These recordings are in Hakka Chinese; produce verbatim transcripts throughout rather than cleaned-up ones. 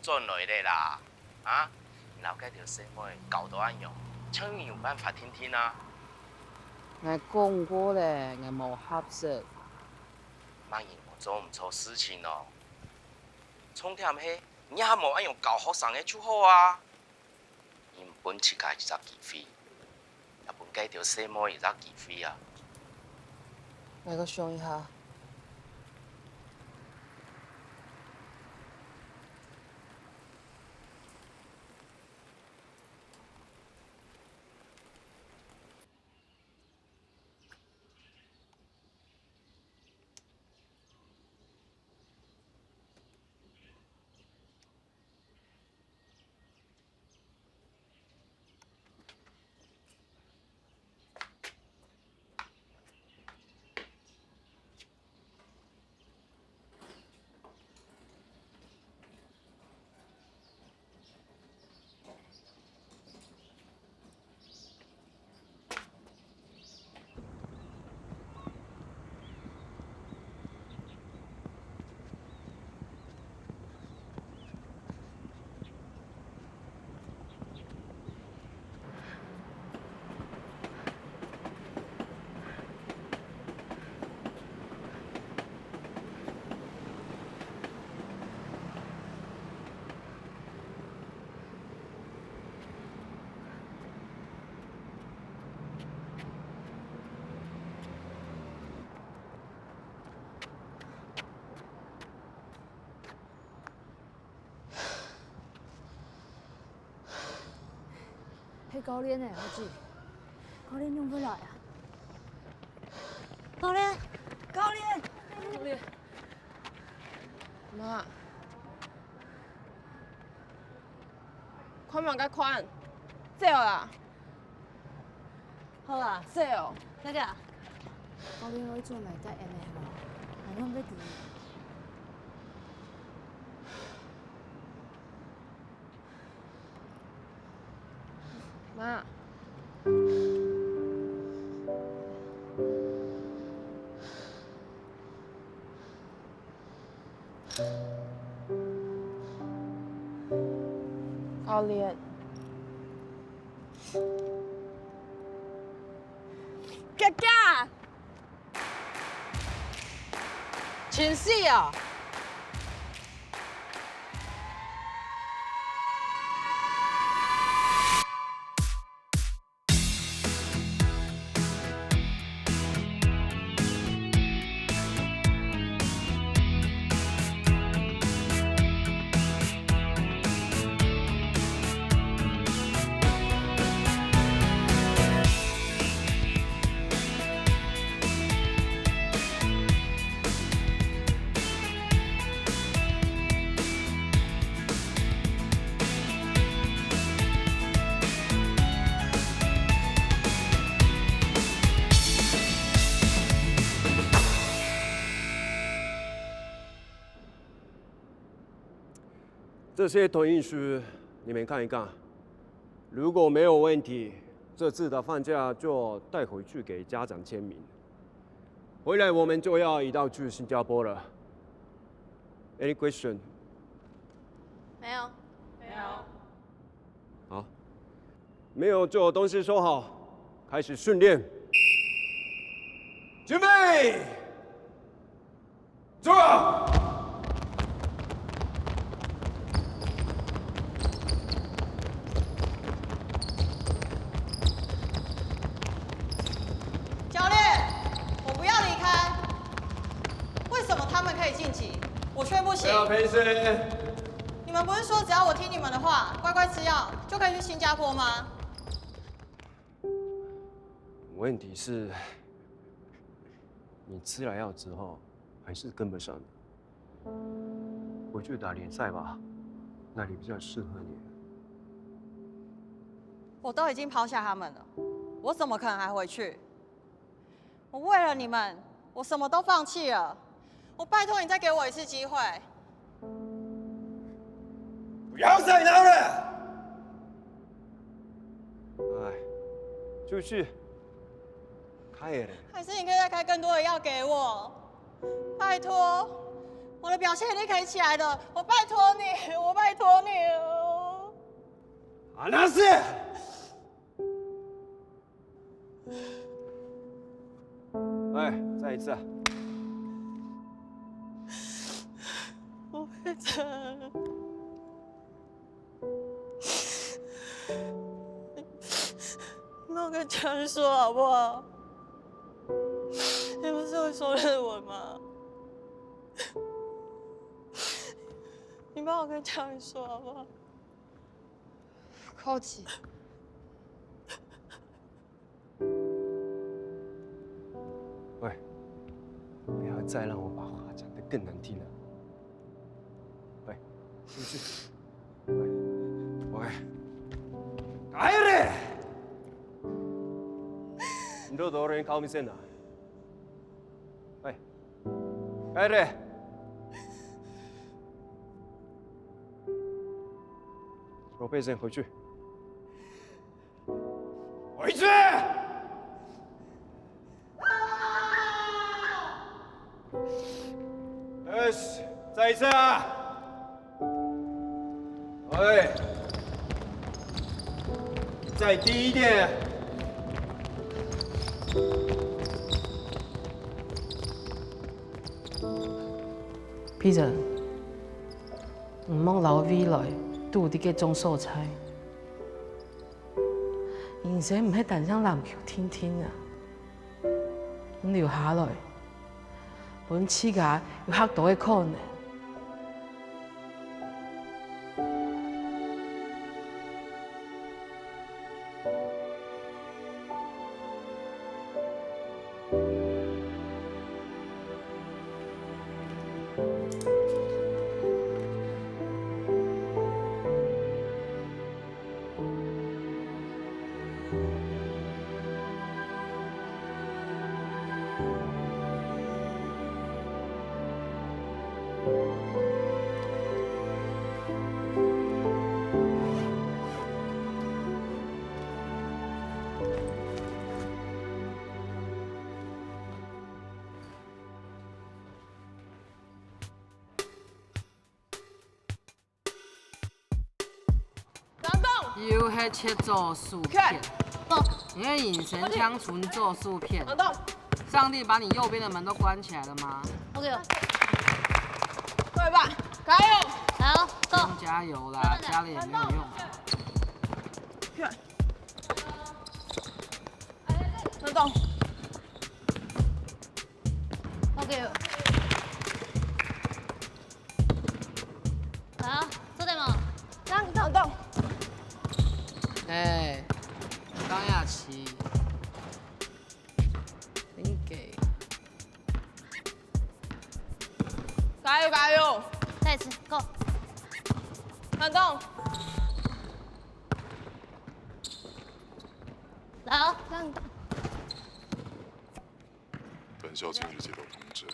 轉來咧啦！啊，你摎該條細妹搞到恁樣，請問有辦法定定啊？𠊎講過咧，𠊎無合適。麼人無做毋著事情哦？重點係，你還無恁樣搞學生个就好啊！ 你毋分自家一隻機會，也分該條細妹一隻機會啊！𠊎過想一下。 係教練呢，阿姊。教練仰會來啊？教練，教練，教練。媽，看麼个看？走啊！ 好啊，走哦，大家。教練愛做哪个M M啊？還用得知。媽。 教練。佳佳！真死哦！这些同意书你们看一看，如果没有问题，这次的放假就带回去给家长签名。回来我们就要一道去新加坡了。Any question？没有。没有。好，没有就东西收好，开始训练。准备。 教练，我不要离开。为什么他们可以晋级，我却不行？不要偏心。你们不是说只要我听你们的话，乖乖吃药，就可以去新加坡吗？问题是，你吃了药之后，还是跟不上。 回去打联赛吧，那里比较适合你。我都已经抛下他们了，我怎么可能还回去？我为了你们，我什么都放弃了。我拜托你再给我一次机会。不要再闹了！哎，出去，开了。还是你可以再开更多的药给我？ 拜托，我的表现你可以起来的，我拜托你，我拜托你哦。話せ！哎，再一次啊！我被打了。你帮我跟家人说好不好？你不是会说日文吗？你帮我跟家人说好不好？客气。喂，不要再让我把话讲得更难听了。喂，出去。喂，喂，帰れ！二度と俺に顔見せんな。喂， えれ。ロペーゼン、回去。回去！よし、再一次啊！喂，再低一点。 Peter，毋好摎未來堵在該種所在。人生毋係單淨籃球定定啊！你留下來，分自家有較多个可能。又係切左手片，你个人生淨存左手片。上帝把你右邊的門都關起來了嗎？ OK，各位吧，加油！好，不用加油啦，加了也沒有用啊。能動。 OK。好，做得無？能動動。哎，當下棋。應該。加油加油！再一次，Go。能動。來哦。本校近日接到通知，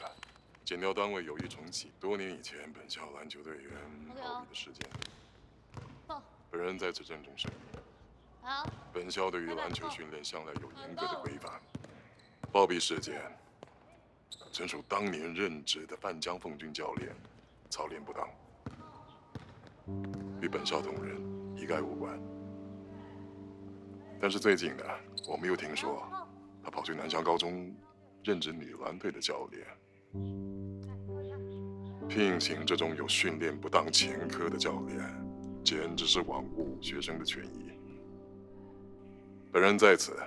检调单位有意重启多年以前本校篮球队员暴毙的事件。本人在此郑重声明，好。本校对于篮球训练向来有严格的规范，暴毙事件纯属当年任职的范江凤君教练操练不当，与本校同仁一概无关。但是最近呢，我们又听说他跑去南翔高中任职女篮队的教练。聘请这种有训练不当前科的教练，简直是罔顾学生的权益。本人在此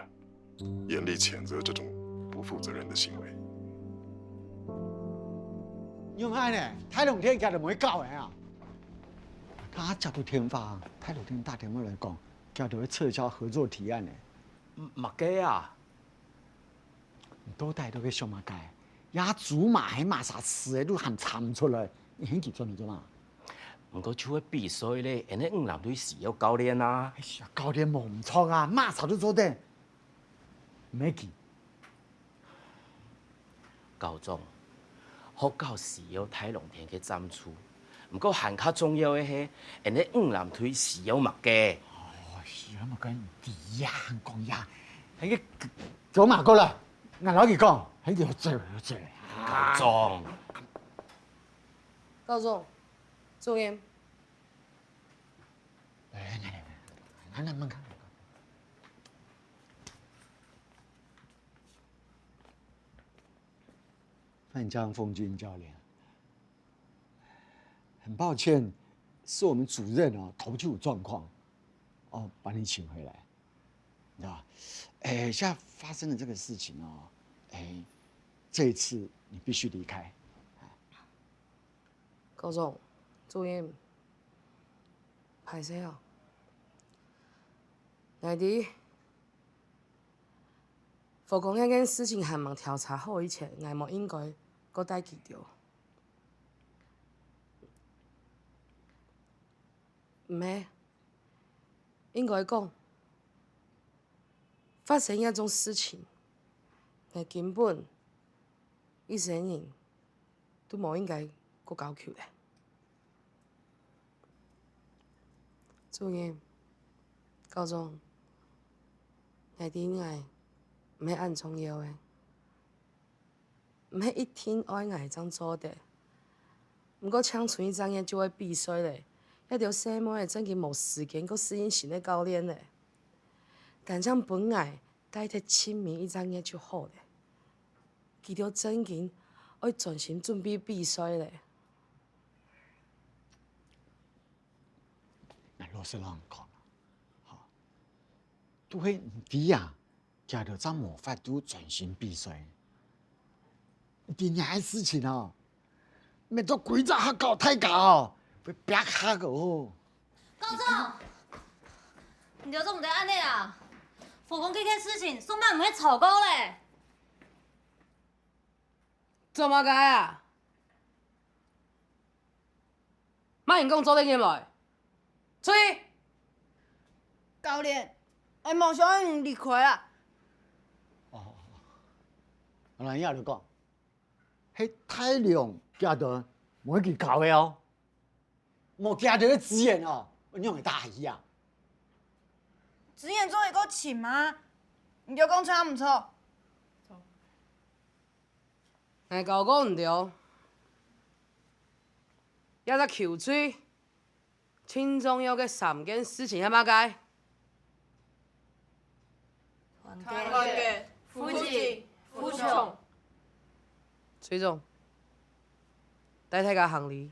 严厉谴责这种不负责任的行为。仰般呢？大龍峒佢都毋會搞个啊！他接到電話，大龍峒打電話來講，佢都會撤銷合作提案呢。麼个啊？你到底在該想麼个？這豬嫲係麼儕飼个，都還查毋出來，你喊佢轉來做麼？毋過就係比賽咧，𠊎等女籃隊需要教練啊。哎呀，教練無毋著啊，麼儕都做得。毋係佢。 校長，學校需要大龍峒个贊助，毋過還較重要个係，𠊎等女籃隊需要麼个？哎，需要麼个？你呀，還講呀，喊佢走馬過來，𠊎摎佢講，喊佢走走。校長，高中，主任。来来来来，慢慢看。范江峰军教练，很抱歉，是我们主任哦，头就有状况，哦，把你请回来，你知道吧？哎，现在发生了这个事情哦，哎，这一次你必须离开。高中，主任，歹勢哦。𠊎知，火光該件事情還吂調查好以前，𠊎無應該過帶佢兜。 毋係，應該講，發生這種事情，𠊎根本一生人都無應該過交球咧。主任，高中，𠊎知𠊎毋係恁重要个。 毋係一定愛𠊎正做得。毋過青春一隻月就愛比賽咧，這兜細妹仔正經無時間過適應新个教練咧。單淨分𠊎帶忒盡尾一隻月就好咧。佢兜正經愛專心準備比賽咧。𠊎老實摎你講，吼，都係毋知啊， 佢兜正無法度專心比賽。你知這个事情哦，搣到歸隻學校大家哦，會爆發个哦。高中，你兜做毋得恁仔啊！火光該件事情，上擺毋係吵過咧？做麼个啊？ 麼人講做得入來？出去！教練，𠊎無想愛你離開啊！哦，𠊎這就講，係大龍佢兜無愛佢教个哦，無佢兜个資源哦，仰會打下去啊？資源做得過尋啊，你兜講著毋著。 𠊎教過你兜，這隻球隊盡重要个三件事情係麼个？團結、團結、負責、負重。隊長，帶大家行禮。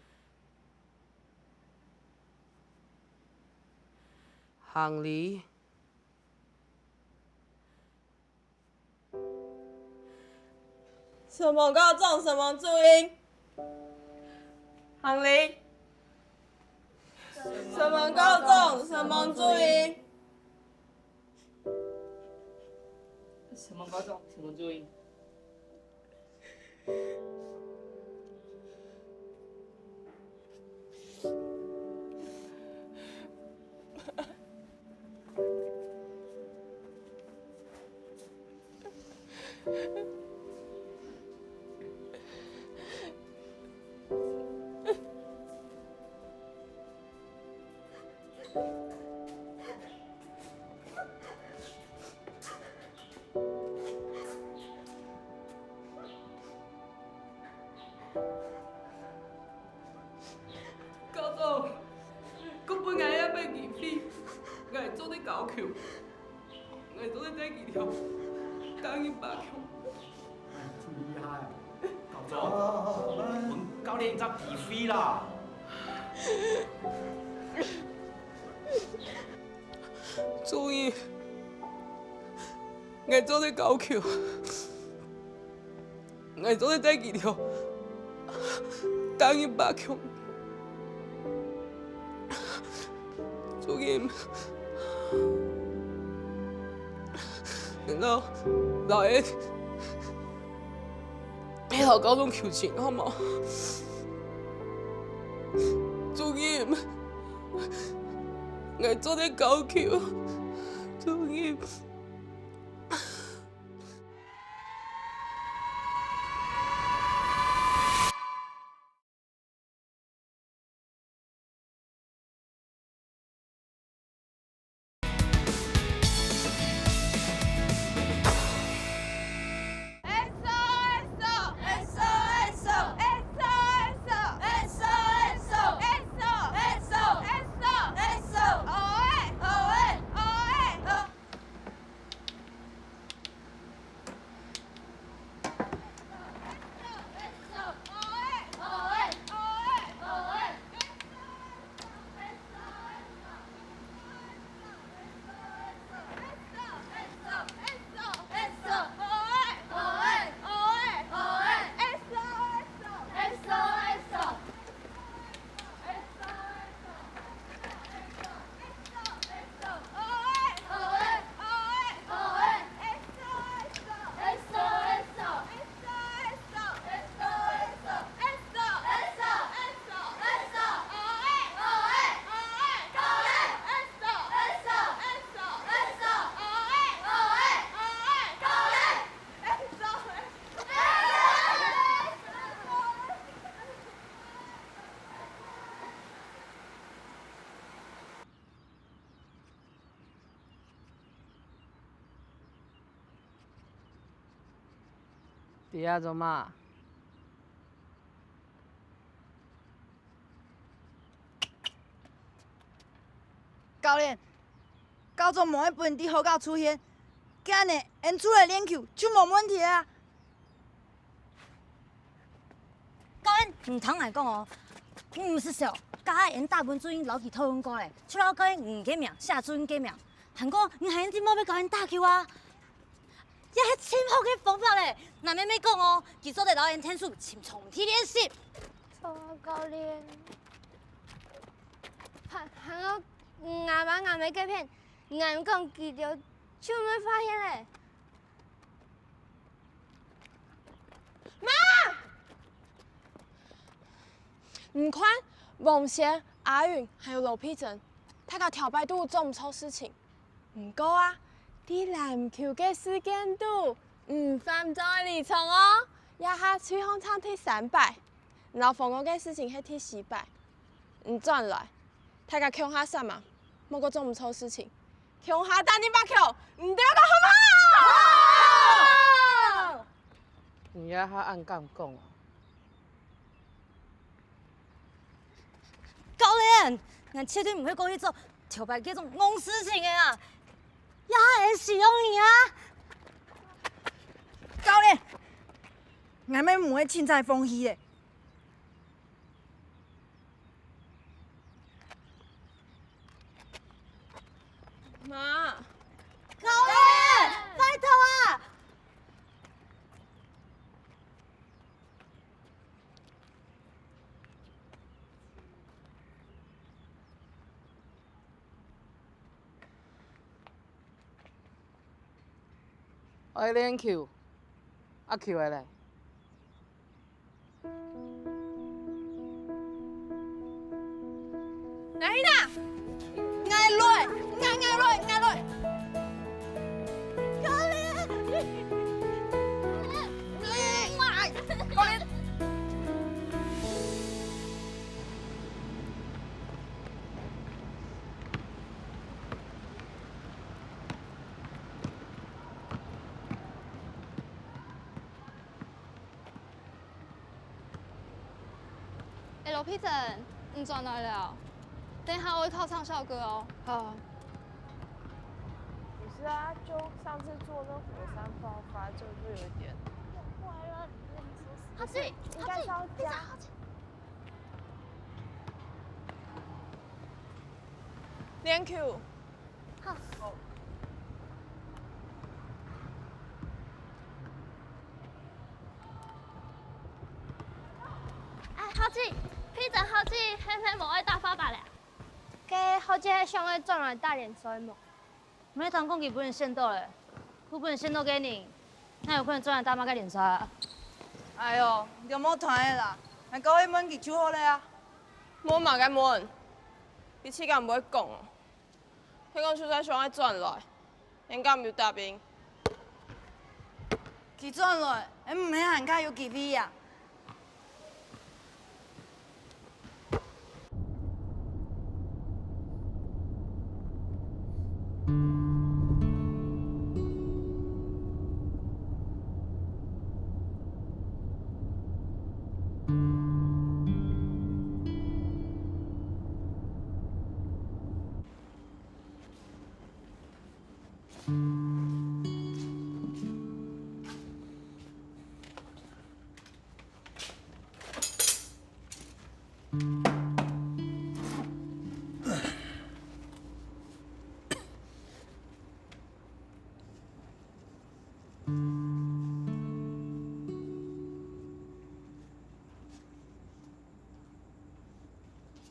行禮。 承蒙高中，承蒙主任。行禮。承蒙高中，承蒙主任。承蒙高中，承蒙主任。 高中，過分𠊎一擺機會，𠊎做得教球，𠊎做得帶佢兜打入八強。真厲害！高中，分教練一隻機會啦！ 主任，𠊎做得教球，𠊎做得帶佢兜打入八強。主任，摎，摎𠊎，𠊎摎高中求情好無？主任， 𠊎做得教球，主任。在這做麼？教練，教練無愛分你在學校出現，恁樣，𠊎等出來練球就無問題啊。教練，你聽𠊎講哦，你毋使愁，頭下𠊎等大本主任摎佢討論過咧，除了教練你个名，寫主任个名，還過你還有知無愛教練打球啊？ 這係盡好个方法咧！𠊎姆姆講哦，佢做得摎𠊎等𢯭手尋場地練習。做教練，還還有𠊎爸𠊎姆該片，𠊎姆講佢兜就毋會發現咧。媽！你看，王賢、阿雲還有羅佩珍，大家頭擺都做毋著事情。 毋過啊，在籃球个世界肚，毋單淨愛離場哦，這下隊伍正第三擺，摎風哥个事情係第四擺。你轉來，大家共下煞猛，莫過做毋著事情，共下打二百球，你兜講好毋好？好！你這下恁敢講哦？ 教練，𠊎絕對毋會過去做頭擺該種戇事情个啊！這下𠊎使用你啊！教練，𠊎姆毋會凊彩放棄个。媽！教練，拜託啊！ 愛練球，啊球仔咧？ 哪去哪？𠊎來，𠊎𠊎來，𠊎來。教練，教練。 欸，羅佩珍，你轉來了。等一下我會考唱校歌哦。好。不是啊，就上次做那火山爆發，就就有一點。好奇，應該是要加。好奇，好奇。Thank you。 好。哎，好奇，佩珍好奇，係毋係無愛打發吧咧？該好奇係想愛轉來打聯賽無？毋係聽講佢分人選到咧，佢分人選到个人，哪有可能轉來打麼个聯賽啊？哎喲，你就莫斷了啦，𠊎過去問佢就好了啊。問麼个問？佢自家毋會講哦。 聽講就算想愛轉來，𠊎敢有答應？佢轉來，𠊎毋係還較有機會啊？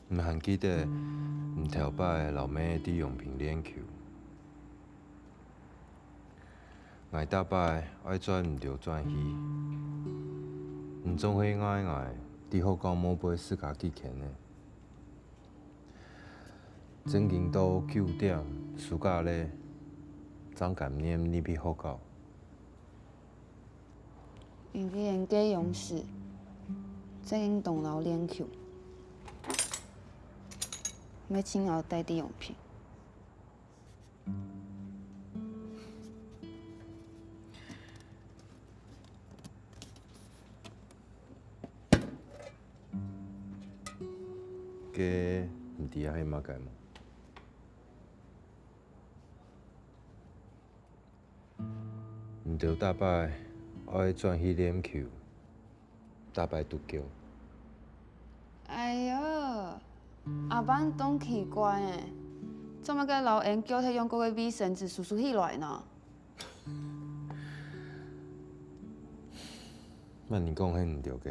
你還記得你頭擺摎姆在陽平練球？𠊎逐擺愛轉你兜轉去，你總係愛𠊎在學校摸背自家幾圈仔。正經到九點暑假咧，正甘願入去學校。 因為𠊎个勇士，正經當恅練球，愛盡恅戴在陽平。毋知係麼个無？你兜逐擺愛轉去練球，逐擺都噭。哎喲，阿爸當奇怪呢，做麼个摎𠊎救忒用過个衛生紙收收起來呢？ 麼人講係你兜个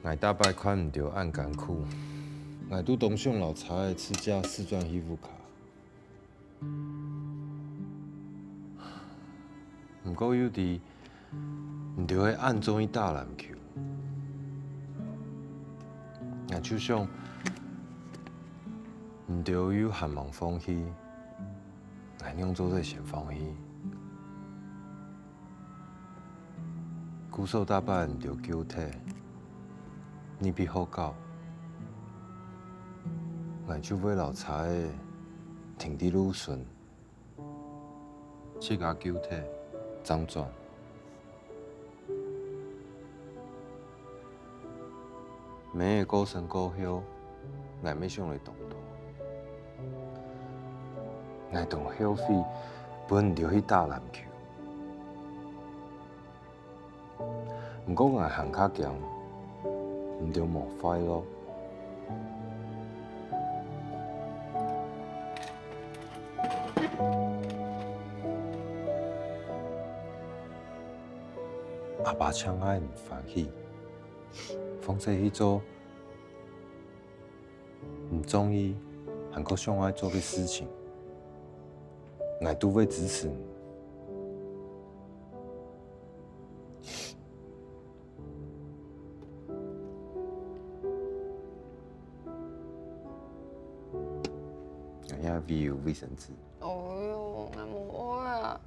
？𠊎逐擺看你兜恁艱苦，𠊎都當想摎車仔自家駛轉去屋下。毋過又知 你兜係恁中意打籃球，𠊎就想，你兜又還吂放棄，𠊎仰做得先放棄？故所逐擺你兜噭忒，你去學校，𠊎就會摎車仔停在路脣。 自家噭忒，正轉。姆仔過身過後，𠊎乜想了當多。𠊎當後悔分你兜去打籃球。 毋過𠊎還較驚，你兜無快樂。阿爸淨愛你歡喜，況且去做 你中意還過想愛做个事情，𠊎都會支持你。哎呀，衛生紙。哦喲，𠊎無愛啊。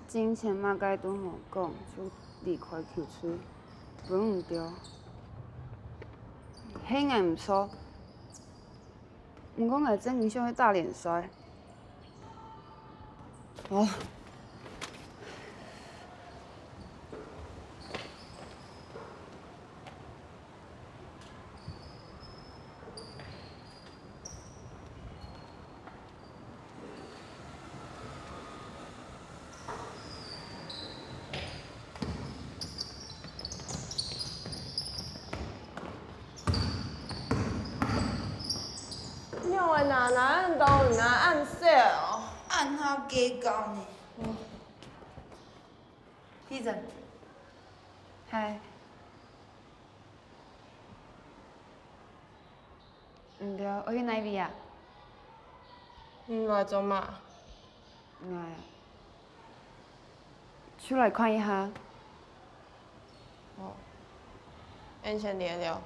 進前麼个都無講，就離開球隊，分你兜。係𠊎毋著，毋過𠊎正經想愛打聯賽。哦。 仰會拿拿恁多，拿恁少哦？恁好計較呢。地震。嗨。 你兜愛去哪位啊？你來做麼？𠊎啊，就來看一下。哦，恁先來了。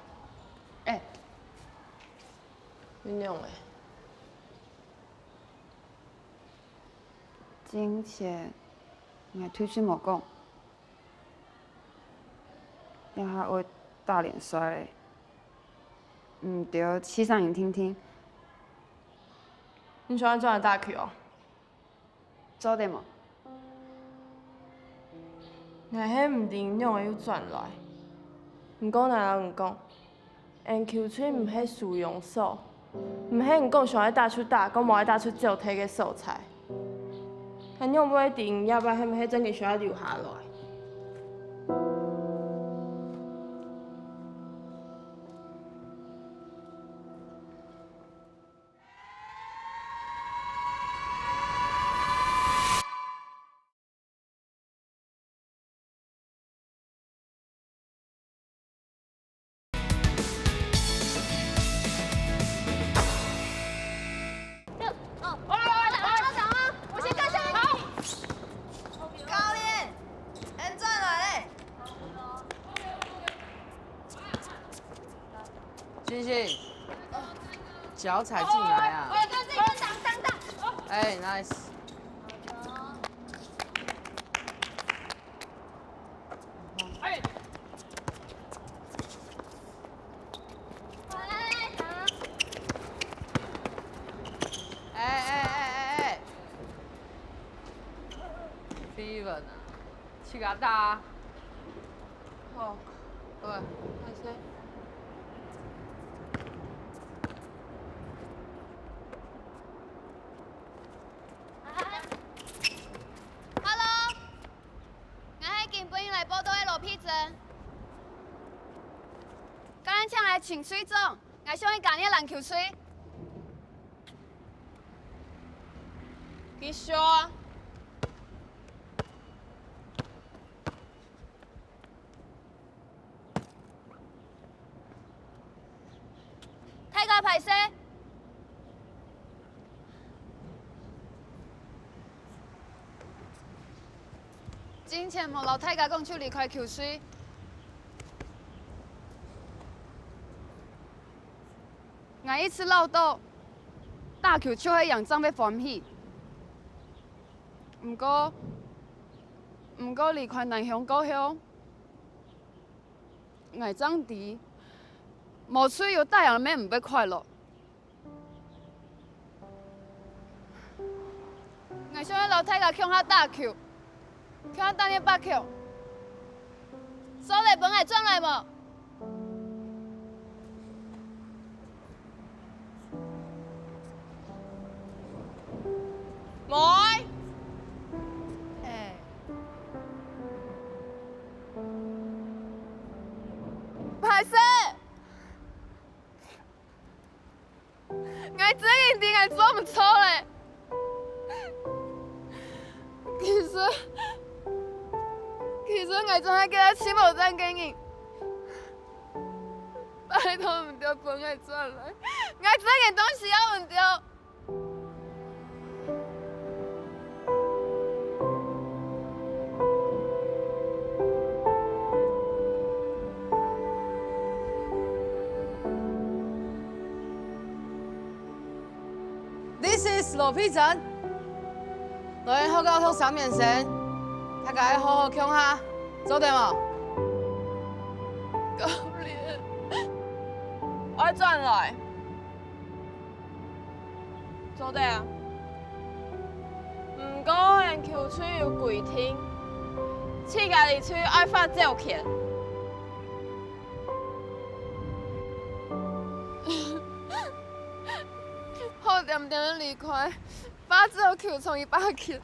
哎。你仰仔？進前，𠊎對你無講。 這下愛打聯賽咧，你兜試聲音聽聽。你想愛轉來打球哦？做得無？𠊎係毋知你仰仔又轉來，毋過𠊎摎你講， 𠊎球隊毋係收容所，毋係你講想愛打就打，講無愛打就走忒个所在。𠊎仰會知你這擺係毋係正經想愛留下來？星星，脚踩进来啊！哎，nice。哎哎哎哎哎！Steven啊，去给他打啊！好，对，开始。Hello。 𠊎係今晡日來報到个羅佩珍。今日請來清水長，𠊎想去加你个籃球隊。繼續啊！ 大家歹勢。之前無摎大家講就離開球隊。𠊎一直恅著，打球就係贏正會歡喜。毋過，毋過離開南鄉過後， 𠊎正知，無隊友打贏乜毋會快樂。𠊎想愛摎大家共下打球，共下打你个八強。做得分𠊎轉來無？ 妹。哎。歹勢，𠊎真經知𠊎做毋著咧。其實，其實𠊎真係該个盡無膽个人。拜託你兜分𠊎轉來，𠊎真經當需要你兜。 This is羅佩珍。來學校讀三年生，大家愛好好共下，做得無？教練，𠊎愛轉來。 做得啊。毋過𠊎球隊有規定，自家離隊愛罰走圈。好恬恬个離開，罰走球場一百圈。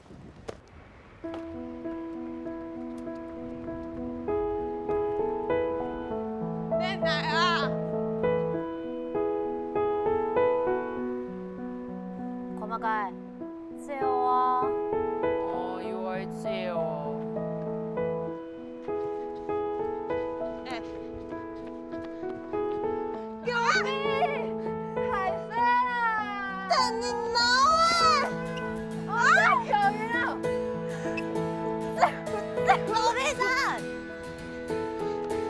你哪啊？看麼个？走啊！哦，又愛走哦。哎， 救命！歹勢啊！等你腦啊！我要求你了！這，這，羅佩珍！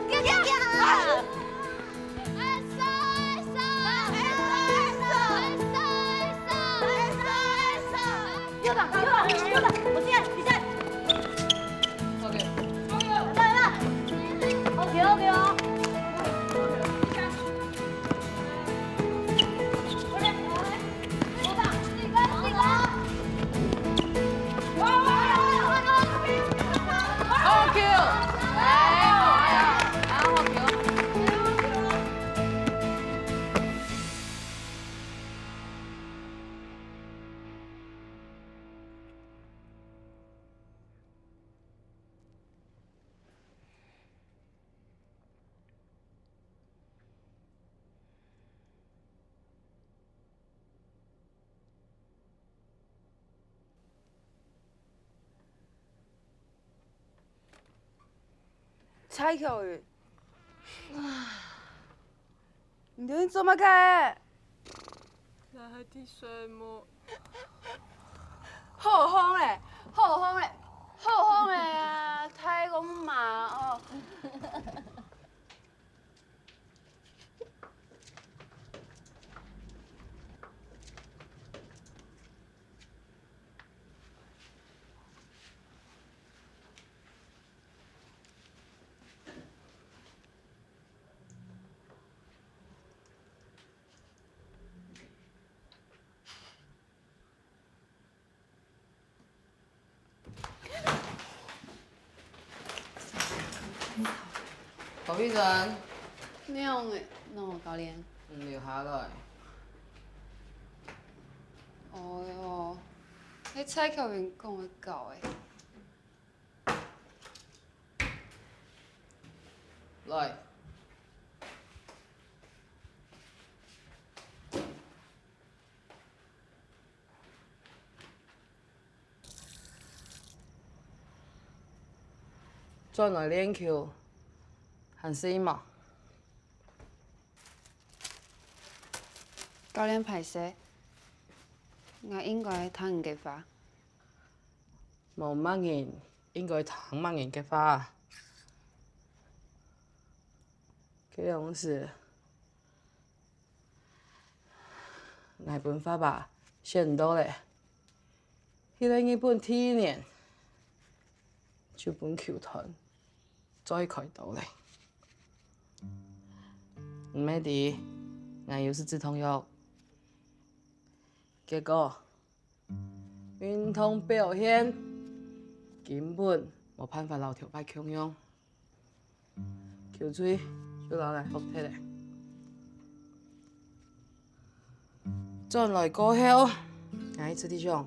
救救救！哎，手，哎，手！哎，手，哎，手！哎，手，哎，手！又打，又打，又打！我進來，你進來！ OK。來，來，來。OK，OK哦。OK。哎呀，哎呀，哎呀，OK哦。 蔡巧雲，你在做麼个？在地睡目。好風欸，好風欸，好風欸啊！大風嘛哦。何必然？你用个，喏，教練。你留下來。哦哟，你蔡巧雲講个夠誒。來。 轉來練球，還適應無？教練，歹勢，𠊎應該聽你个話。無麼人應該聽麼人个話。該樣時， 𠊎分爸爸選到咧，去了日本第一年，就分球團再開刀咧。毋係知，𠊎有食止痛藥，結果 運動表現根本無辦法摎頭擺共樣，球隊就摎𠊎喝忒咧。轉來過後，𠊎一直在想，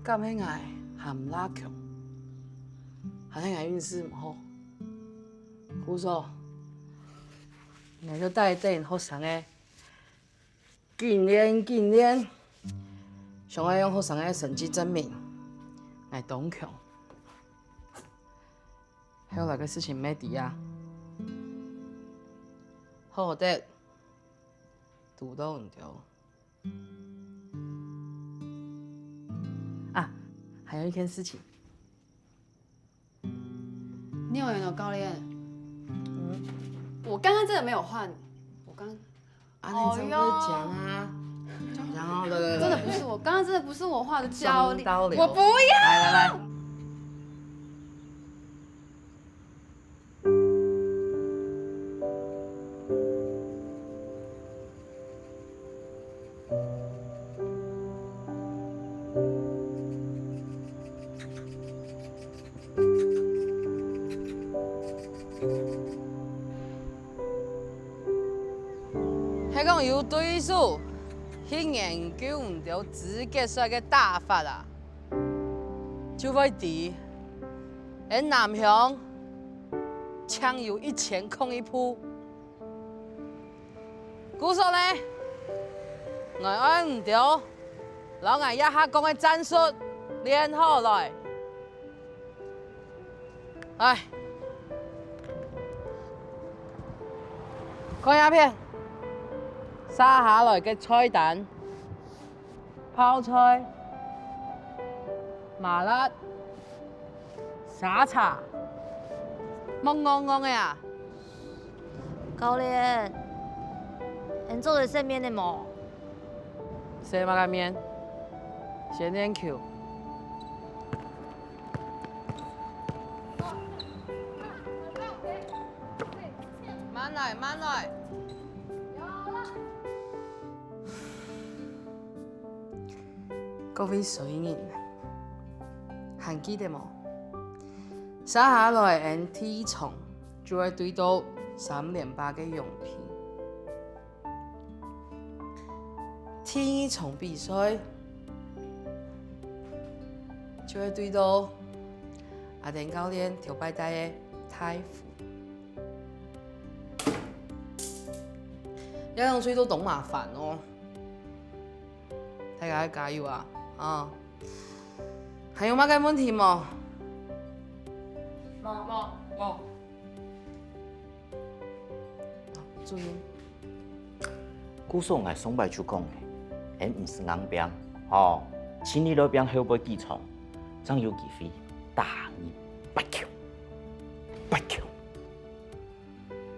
敢係𠊎還毋罅強，還係𠊎運勢毋好？故所，𠊎就帶等學生仔，緊練緊練，想愛用學生个成績證明𠊎當強。後來个事情毋係知啊，好好得堵著你兜。 啊，還有一件事情。你有緣哦，教練。嗯。我剛剛真的沒有畫你，我剛，啊，你怎麼會講啊？講啊，來來來，真的不是我，剛剛真的不是我畫的教練，雙刀流。我不要。來來來。 係講有對手去研究你兜直接摔个打法啊，就會知，𠊎南鄉淨有一千空一步。 故所呢，𠊎愛你兜摎𠊎這下講个戰術練好來。來，看這片，續下來个菜單。 泡菜、麻辣、沙茶，莫戇戇仔啊！教練，𠊎做得食麵仔無？食麼个麵？先練球。慢來，慢來。 各位衰人，還記得無？續下來𠊎第一場就會對著三連霸个陽平。第二場比賽就會對著阿丁教練頭擺帶个大湖。 這樣對著當麻煩哦。大家愛加油啊！啊，還有麼个問題無？無，無，無。主任。故所𠊎上擺就講咧，𠊎毋使硬拚，吼，盡力來拚後背幾場，正有機會打入八強，八強。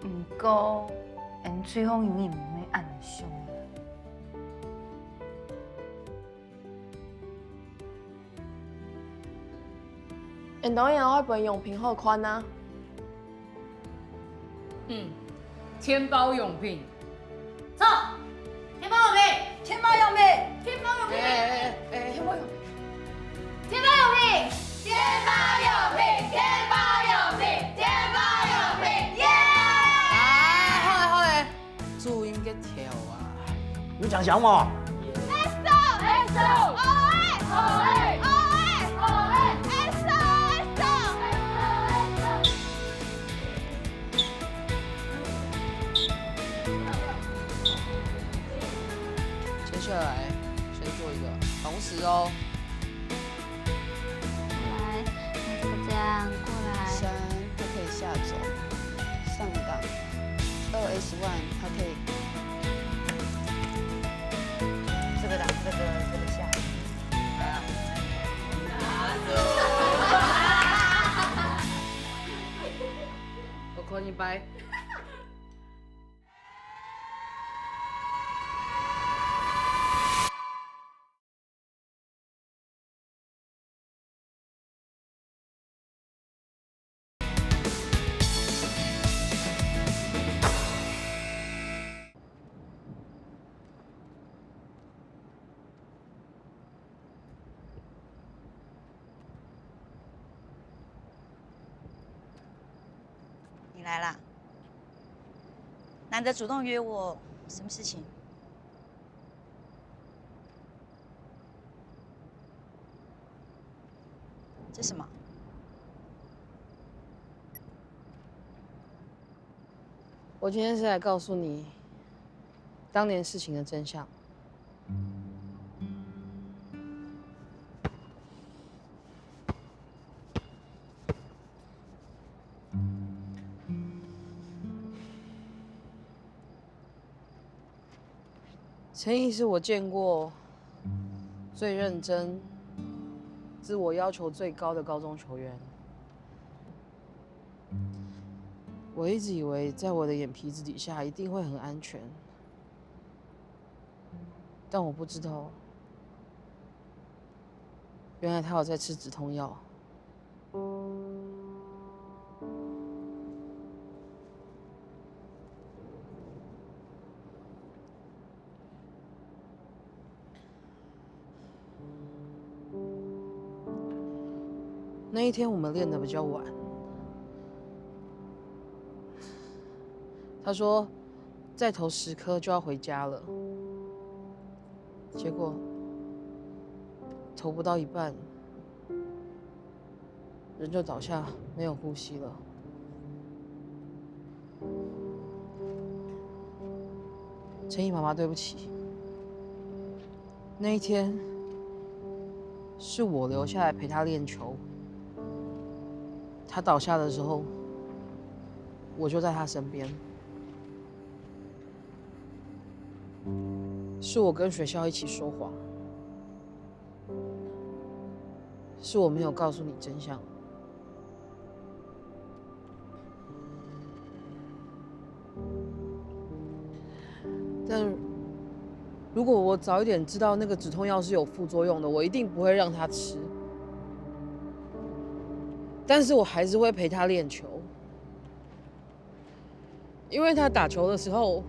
毋過，𠊎最好有人毋會恁想。𠊎當然愛分陽平好看啊！嗯，全包陽平。錯！天貓陽平！天貓陽平！天貓陽平！哎哎哎哎！天猫陽平！天猫陽平！想想嘛。接下来先做一个同时哦。来，那这个这样过来。三，它可以下走，上档。二 S one，它可以这个档，这个这个下。我看一摆。你来啦，难得主动约我，什么事情？这什么？我今天是来告诉你当年事情的真相。 陈毅是我见过最认真、自我要求最高的高中球员。我一直以为在我的眼皮子底下一定会很安全，但我不知道，原来他有在吃止痛药。 那一天我们练得比较晚，他说再投十颗就要回家了，结果投不到一半， 人就倒下，没有呼吸了。陈毅妈妈，对不起。那一天是我留下来陪他练球，他倒下的时候，我就在他身边。是我跟学校一起说谎， 是我没有告诉你真相。但如果我早一点知道那个止痛药是有副作用的，我一定不会让他吃。但是我还是会陪他练球，因为他打球的时候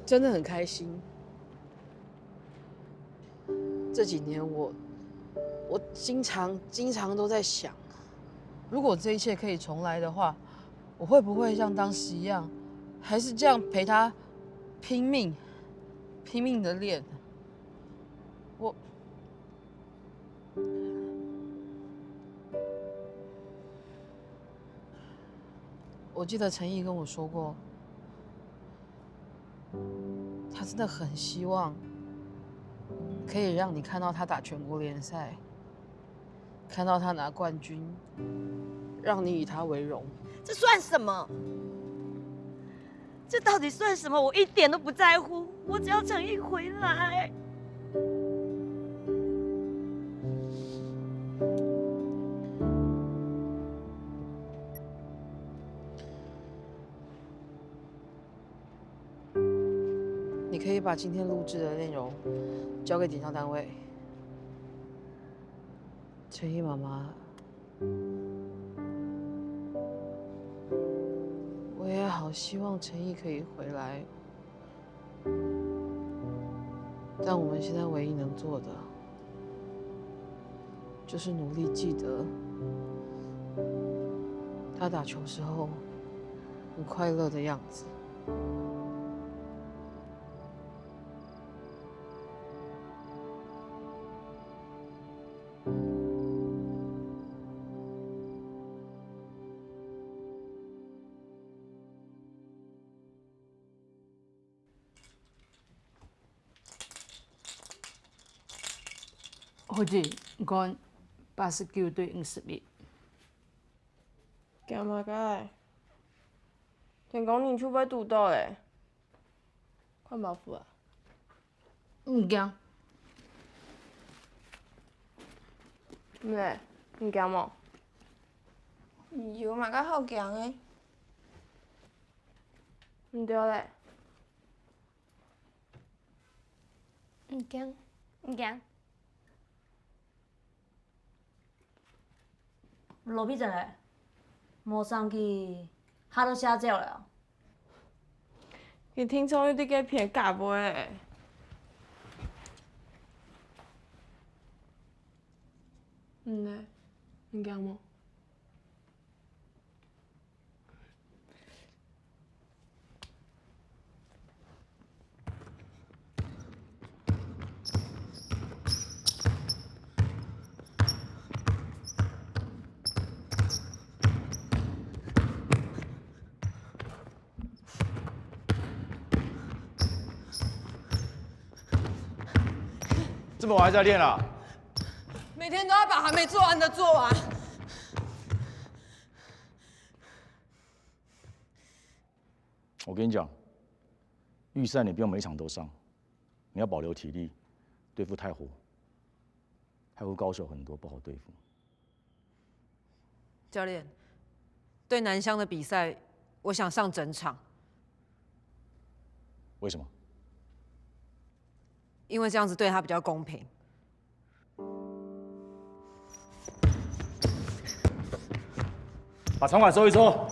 真的很开心。 这几年我，我经常，经常都在想，如果这一切可以重来的话，我会不会像当时一样，还是这样陪他拼命，拼命的练？我，我记得陈毅跟我说过， 他真的很希望可以让你看到他打全国联赛，看到他拿冠军，让你以他为荣。这算什么？这到底算什么？我一点都不在乎，我只要陈毅回来。你可以把今天录制的内容交给点校单位。陈毅妈妈，我也好希望陈毅可以回来，但我们现在唯一能做的， 就是努力记得他打球时候很快乐的样子。好，你看，八十九對五十一。驚麼个？天光日就會堵到咧，看包袱啊！毋驚。你咧，你驚無？有麼个好驚个？毋對咧。 毋驚，毋驚。羅碧珍咧，無聲佢，嚇到嚇走了。佢聽眾又在該片假話咧。嗯呢，你驚無？ 这么晚还在练啊？每天都要把还没做完的做完。我跟你讲，预赛你不用每一场都上，你要保留体力，对付太湖。太湖高手很多，不好对付。 教练，对南湘的比赛，我想上整场。为什么？因为这样子对他比较公平。把场馆收一收。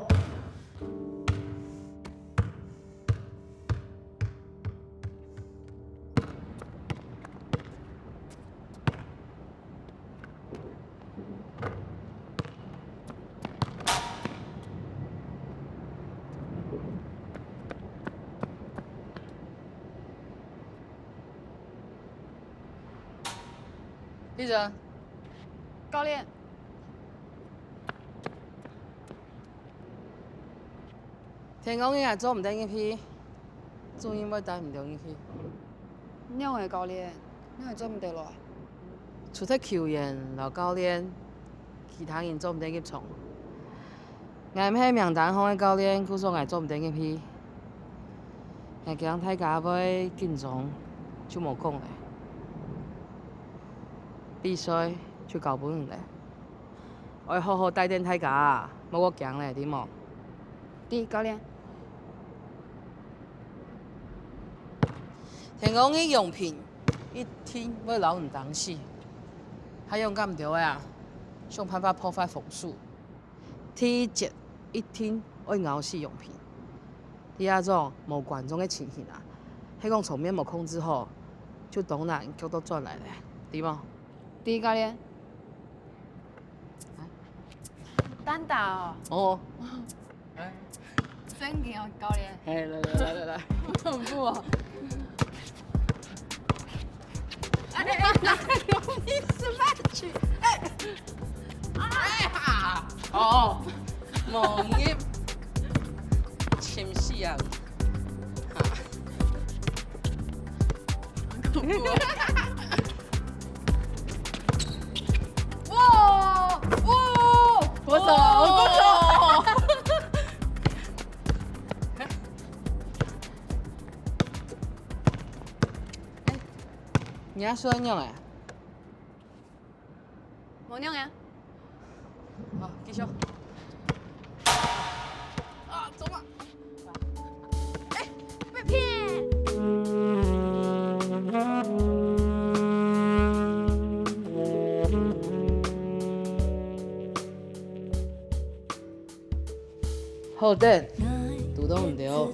丽珍。教练。天光日𠊎做毋得入去，主任會帶毋著入去。仰會，教練？仰會做毋得來？除忒球員摎教練，其他人做毋得入場。 𠊎毋係名單項个教練，故所𠊎做毋得入去。𠊎驚大家會緊張，就無講咧。比賽就交分你咧，愛好好帶等大家啊，莫過驚咧，知無？知，教練。天光日用品一定會摎你當時，還勇敢兜仔啊，想辦法破壞風水。 第一節一定愛咬死用品。第二種無觀眾个情形啊，係講場面無控制好，就當難叫做轉來咧，知無？知，教練。單打哦。哦。哎。真的哦，教練。哎，來來來來來。好恐怖哦。哎，哪有意思？哎。 哎呀，哦，無入，尋死啊！哇，哇，我走，我走。哎，你愛輸仰仔？ 無仰仔。好，繼續。啊，走吧。哎，被騙。 好等，堵到毋對哦。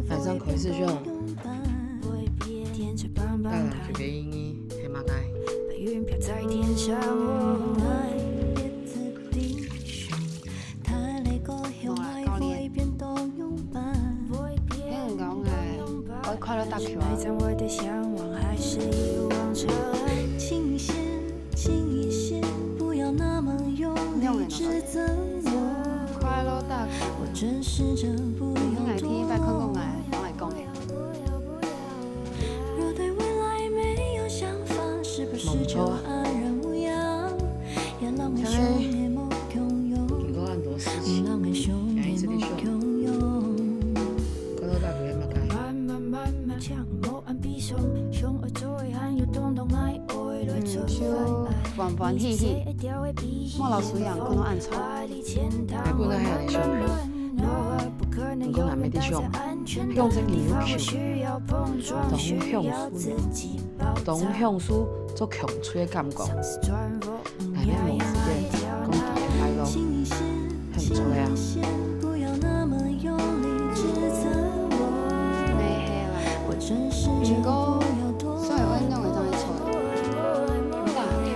馬上開始上。大人就个意義係麼个？無啦，教練。聽人講誒，愛快樂打球啊。 快樂打球。𠊎第一擺看過𠊎，當會講誒。毋錯啊。像係經過恁多事情，現在一直在想，快樂到底係麼个？嗯，就歡歡喜喜，無摎輸贏看到恁慘。𠊎本來還恁想，毋過𠊎乜在想，向著你有求，當享受，當享受做共處个感覺。 𠊎乜無時間講佢个快樂，很錯个啊。毋過，所以愛仰般正會錯？毋過，佢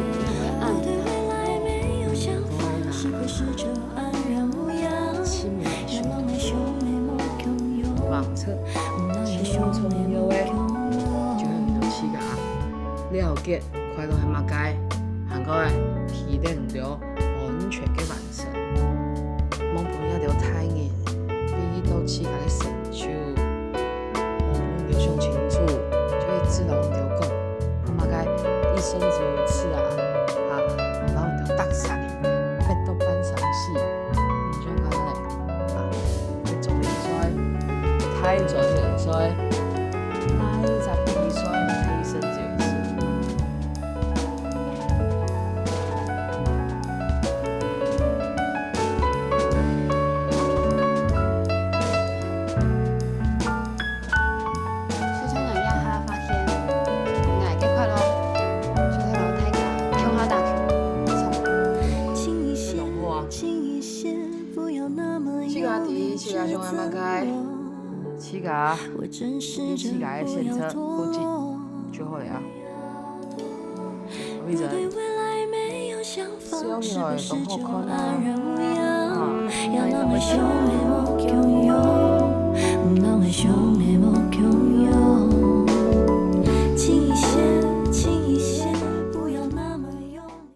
毋會恁樣。親密个行動，望出，盡重要个，就係你自家了解 快樂係麼个，還過愛期待你兜安全个完成。莫分這兜大人比到自家个成就，莫分你兜想清楚，就係指導你兜講，麼个一生只有一次啊，啊，然後你兜逐儕人逼到半死死，你就講咧，啊， 一種人衰，太多人衰，哪一隻比賽比勝就一次。所以𠊎這下發現，𠊎个快樂就係摎大家共下打球，非常好啊。 自家知自家想愛麼个，自家有自家个選擇負責就好了啊。為著，笑起來當好看啊！啊，那你怎麼想？